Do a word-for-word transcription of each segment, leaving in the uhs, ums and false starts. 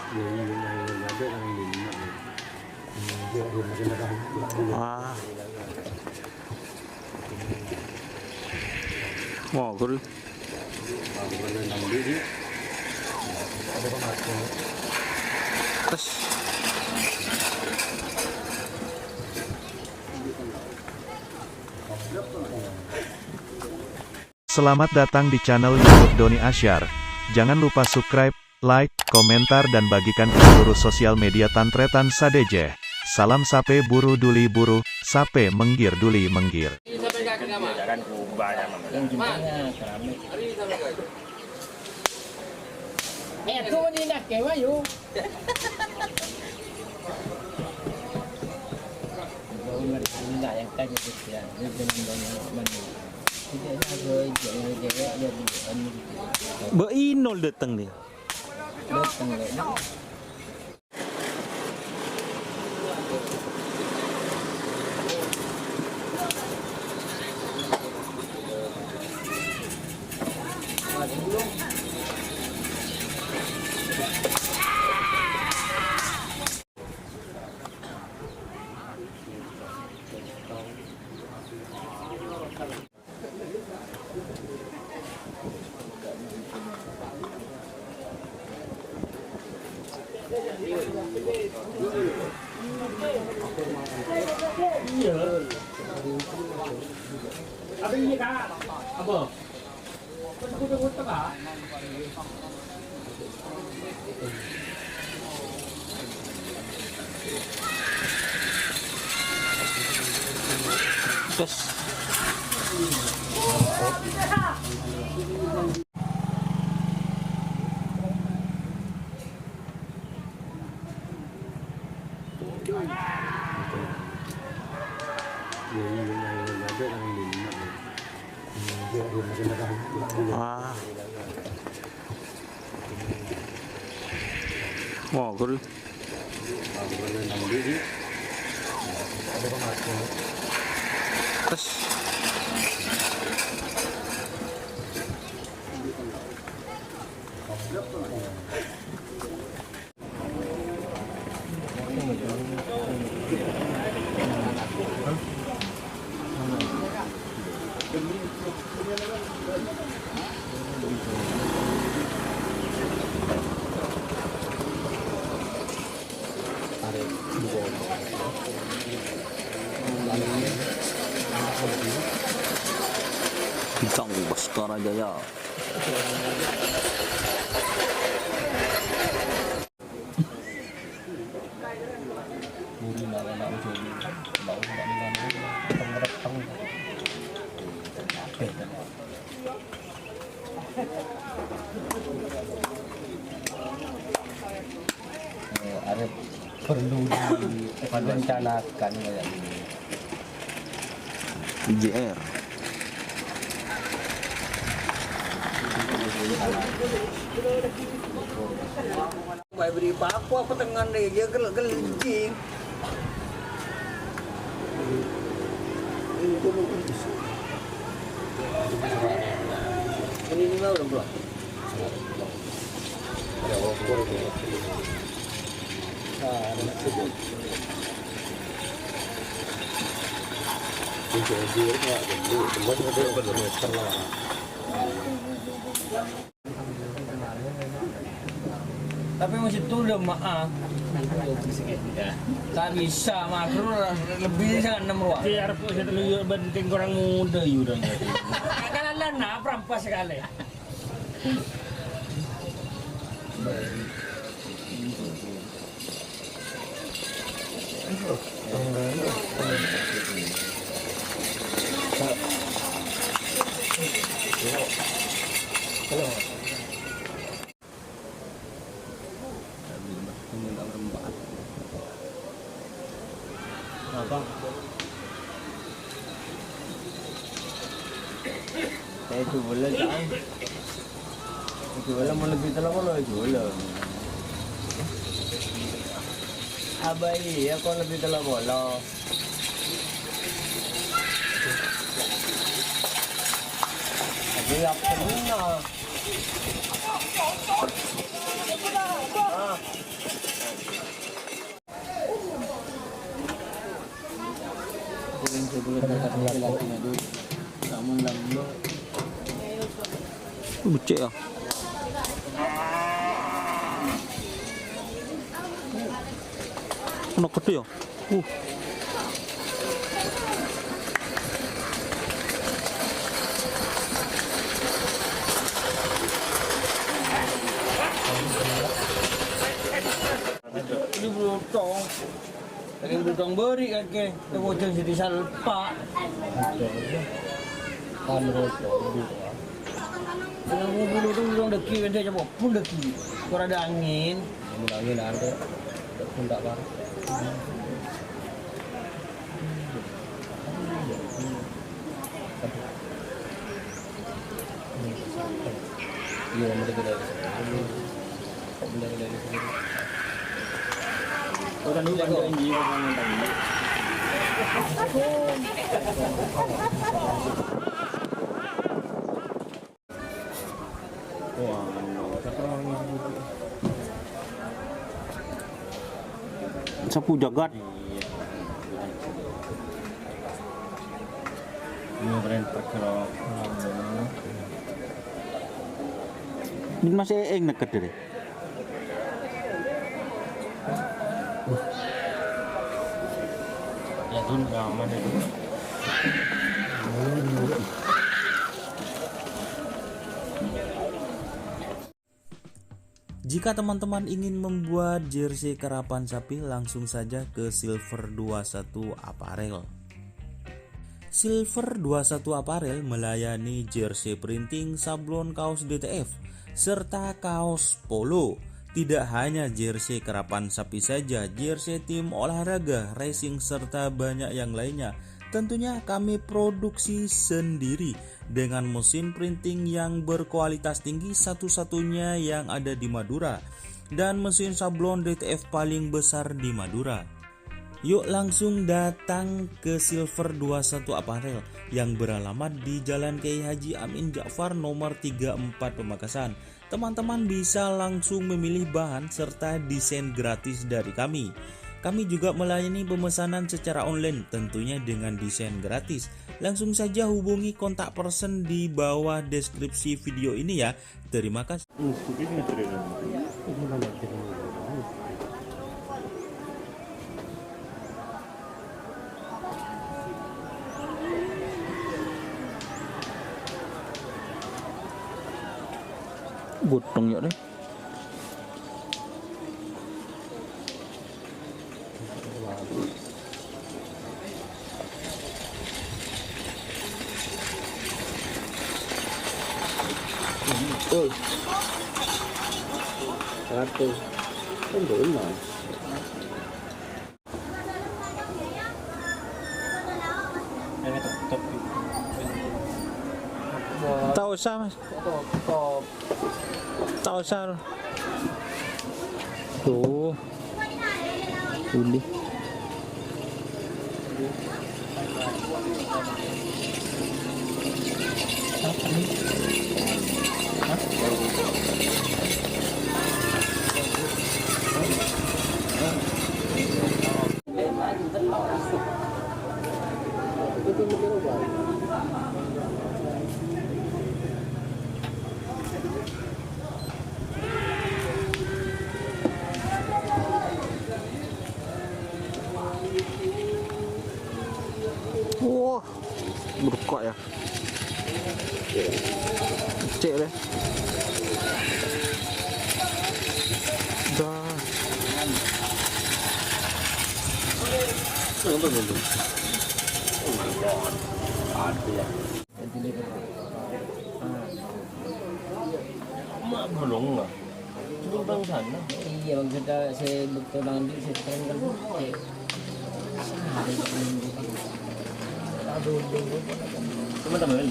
Ah. Wah, guru. Tes. Selamat datang di channel YouTube Doni Asyar. Jangan lupa subscribe, like, komentar, dan bagikan ke seluruh sosial media tan-tarètan sadhâjâ. Salam sapè buru duli buru, sapè menggir duli menggir. Bâ' Inul dâteng, nè. Terus. Ah. Wah, guru. Terus. Bintang Baskara Jaya. Eh, ada perlu direncanakan kayak ini. J R. Bâi bâri' papo apa tengngan rè, iyâ gel-, gel-, jing. Ini, ini mau dong, Bro. Tapi masih tua, maaf. Tak bisa, makro lebih sangat enam ruang. Biar pun saya terlalu banting kurang muda, yu, udah. Kan Allah, nah, perampas sekali. Apa? Saya itu boleh, Cak. Jual mau lebih telur puluh, jual. Apa iya kok lebih telur puluh? Tapi ya pernah. Ah. Becek ya. Kena gede ya. Uh. Ini berotong. Tadi berotong beri kakek. Itu bocah jadi salpa. Kan berotong. Kalau bulu tu berotong deki, benda coba pun deki. Kalau ada angin. Angin ada. Tak pun tak apa. Iya, bener, bener. Kok bener, bener, bener. Orang dulu kan janji, orang dulu. Wah, siapa orang yang sebut? Sapu jagat. Iya. Iya, keren, truk, bro. Ini masih eng neket deh. Ya, tuh, nyaman itu. Jika teman-teman ingin membuat jersey karapan sapi, langsung saja ke Silver dua satu Apparel. Silver dua satu Apparel melayani jersey printing, sablon, kaos D T F, serta kaos polo. Tidak hanya jersey karapan sapi saja, jersey tim olahraga, racing, serta banyak yang lainnya. Tentunya kami produksi sendiri dengan mesin printing yang berkualitas tinggi, satu-satunya yang ada di Madura, dan mesin sablon D T F paling besar di Madura. Yuk langsung datang ke Silver dua satu Apparel yang beralamat di Jalan Kiai Haji Amin Ja'far nomor tiga empat Pamekasan. Teman-teman bisa langsung memilih bahan serta desain gratis dari kami. Kami juga melayani pemesanan secara online, tentunya dengan desain gratis. Langsung saja hubungi kontak person di bawah deskripsi video ini ya. Terima kasih. Gotong ya deh. Tuh. Seratus. Kan belum, Mas. Ini tetep gitu. Tak usah, Mas. Tetep. Tak usah. Tuh. Uli. Wah, berkok ya. Cek deh. Dah. Apa gitu? Oh my God. Ada ya. Mak bolong lah. Cuma bang sana. Iya, bang kita saya betul bang di saya terangkan. Aduh, cuma teman.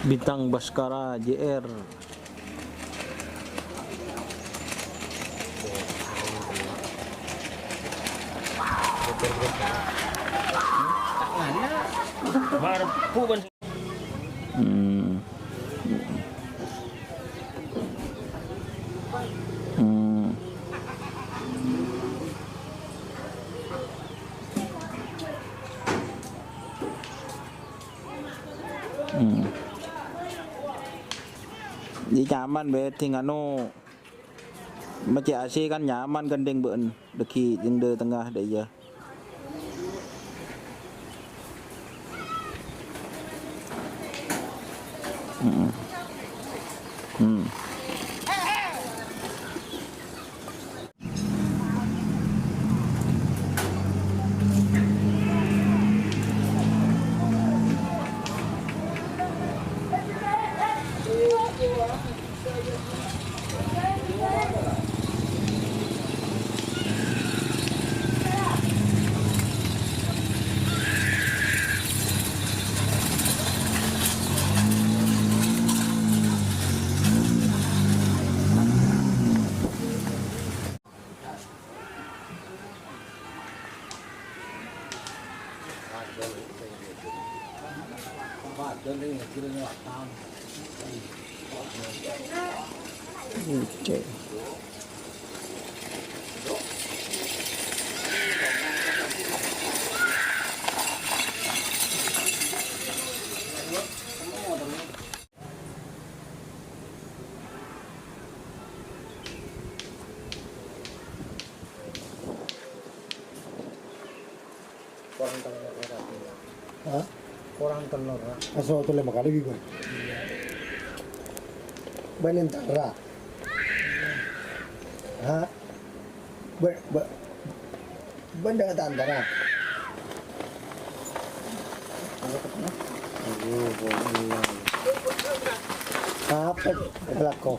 Bintang Baskara J R. Hmm. Hmm. Hmm. Jâ' nyaman bâ'en, anu, macè' A C kan nyaman ghândhing bâ'en, dâgghi' jhâ' dâ' tengnga dâ' iyâ. Hmm. Hmm. Oke. Korang tello'. Hah? Korang tello', Ra. Aso tello' lèma kalè bi' gua. Bâ'en entar, Ra. Hah? Bâ-, bâ-, bâ'en dâ' entar, Ra. Apa? Apa lako?